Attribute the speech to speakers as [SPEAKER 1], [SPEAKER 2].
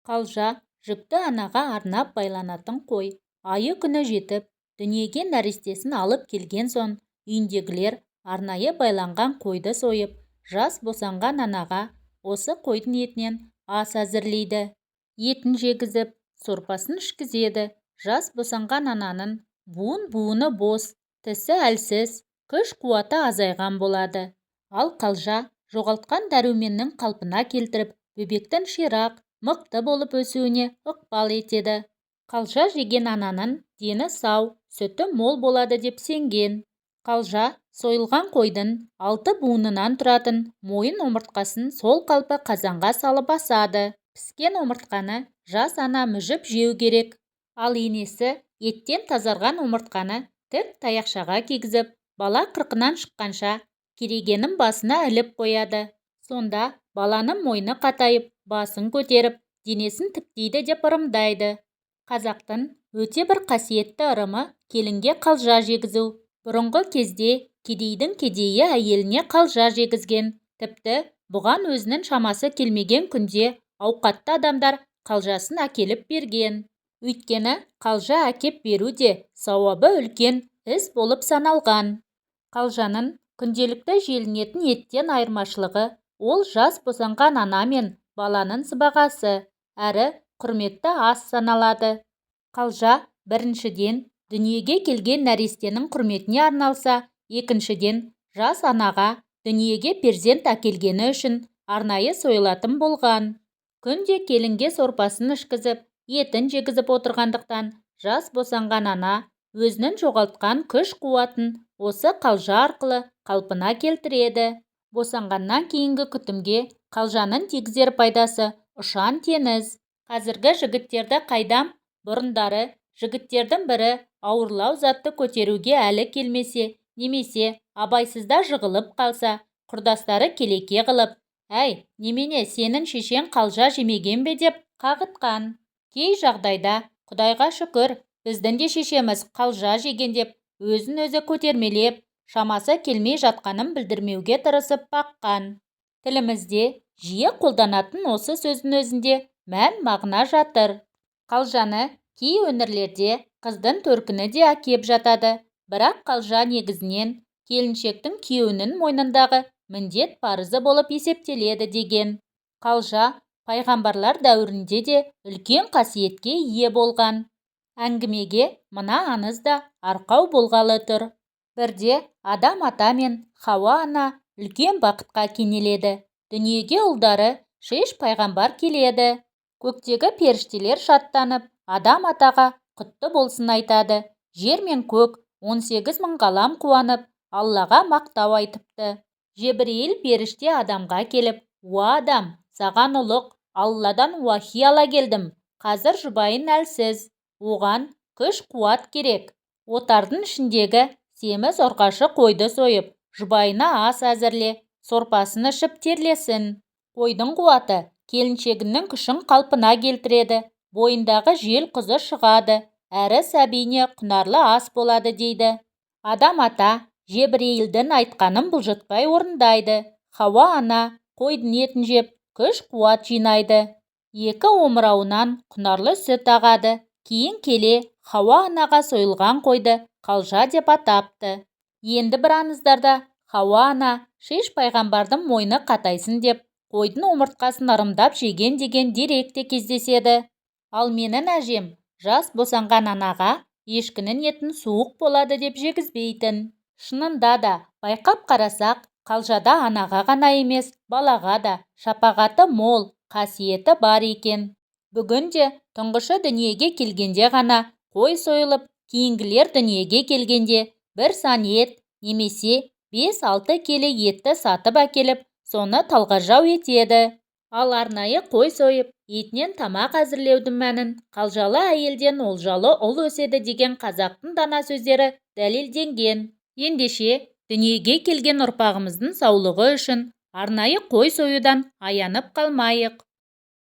[SPEAKER 1] Қалжа – жүкті анаға арнап байланатын қой. Айы-күні жетіп, дүниеге нәрестесін алып келген соң үйіндегілер арнайы байланған қойды сойып, жас босанған анаға осы қойдың етінен ас әзірлейді. Етін жегізіп, сорпасын ішкізеді. Жас босанған ананың буын-буыны бос, тісі әлсіз, күш-қуаты азайған болады. Ал қалжа жоғалтқан дәруменін қалпына келтіріп, бөбектің ширақ, мықты болып өсуіне ықпал етеді. Қалжа жеген ананың дені сау, сүті мол болады деп сенген. Қалжа – сойылған қойдың алты буынынан тұратын мойын омыртқасын сол қалпы қазанға салып асады. Піскен омыртқаны жас ана мүжіп жеу керек. Ал енесі еттен тазарған омыртқаны тік таяқшаға кигізіп, бала қырқынан шыққанша керегенің басына іліп қояды. Сонда баланың мойны қатайып, басын көтеріп, денесін тіктейді деп ырымдайды. Қазақтың өте бір қасиетті ырымы – келінге қалжа жегізу. Бұрынғы кезде кедейдің кедейі әйеліне қалжа жегізген. Тіпті бұған өзінің шамасы келмеген күнде ауқатты адамдар қалжасын әкеліп берген. Өйткені қалжа әкеп беру де сауабы үлкен іс болып саналған. Қалжаның күнделікті желінетін еттен айырмашылығы – ол жас босанған ана мен баланың сыбағасы әрі құрметті ас саналады. Қалжа, біріншіден, дүниеге келген нәрестенің құрметіне арналса, екіншіден, жас анаға дүниеге перзент әкелгені үшін арнайы сойылатын болған. Күнде келінге сорпасын ішкізіп, етін жегізіп отырғандықтан, жас босанған ана өзінің жоғалтқан күш-қуатын осы қалжа арқылы қалпына келтіреді. Босанғаннан кейінгі күтімге қалжаның тигізер пайдасы ұшан-теңіз. Қазіргі жігіттерді қайдам, бұрындары жігіттердің бірі ауырлау затты көтеруге әлі келмесе немесе абайсызда жығылып қалса, құрдастары келеке қылып: «Әй, немене, сенің шешең қалжа жемеген бе?» – деп қағытқан. Кей жағдайда: «Құдайға шүкір, біздің де шешеміз қалжа жеген», – деп өзін-өзі көтермелеп, шамасы келмей жатқанын білдірмеуге тырысып баққан. Тілімізде жиі қолданатын осы сөздің өзінде мән-мағына жатыр. Қалжаны кей өңірлерде қыздың төркіні де әкеп жатады. Бірақ қалжа негізінен келіншектің күйеуінің мойнындағы міндет, парызы болып есептеледі деген. Қалжа пайғамбарлар дәуірінде де үлкен қасиетке ие болған. Әңгімеге мына аңыз да арқау болғалы тұр. Бірде Адам ата мен Хауа ана үлкен бақытқа кенеледі. Дүниеге ұлдары Шиш пайғамбар келеді. Көктегі періштелер шаттанып, Адам атаға құтты болсын айтады. Жер мен көк, 18 000 ғалам қуанып, Аллаға мақтау айтыпты. Жебірейіл періште Адамға келіп: «Уа, Адам, саған ұлық Алладан уахи ала келдім. Қазір жұбайың әлсіз, оған күш-қуат керек. Отардың ішіндегі семіз ұрғашы қойды сойып, жұбайына ас әзірле, сорпасын ішіп терлесін. Қойдың қуаты келіншегіңнің күшін қалпына келтіреді, бойындағы жел-құзы шығады әрі сәбиіне құнарлы ас болады», – дейді. Адам ата Жебірейілдің айтқанын бұлжытпай орындайды. Хауа ана қойдың етін жеп, күш-қуат жинайды. Екі омырауынан құнарлы сүт ағады. Кейін келе Хауа анаға сойылған қойды қалжа деп атапты. Енді бір аңыздарда Хауа ана Шиш пайғамбардың мойны қатайсын деп қойдың омыртқасын ырымдап жеген деген дерек те кездеседі. Ал менің әжем жас босанған анаға ешкінің етін суық болады деп жегізбейтін. Шынында да, байқап қарасақ, қалжада анаға ғана емес, балаға да шапағаты мол қасиеті бар екен. Бүгінде тұңғышы дүниеге келгенде ғана қой сойылып, кейінгілер дүниеге келгенде бір сан ет немесе 5-6 келі етті сатып әкеліп, соны талғажау етеді. Ал арнайы қой сойып, етінен тамақ әзірлеудің мәнін «Қалжалы әйелден олжалы ұл өседі» деген қазақтың дана сөздері дәлелденген. Ендеше, дүниеге келген ұрпағымыздың саулығы үшін арнайы қой союдан аянып қалмайық.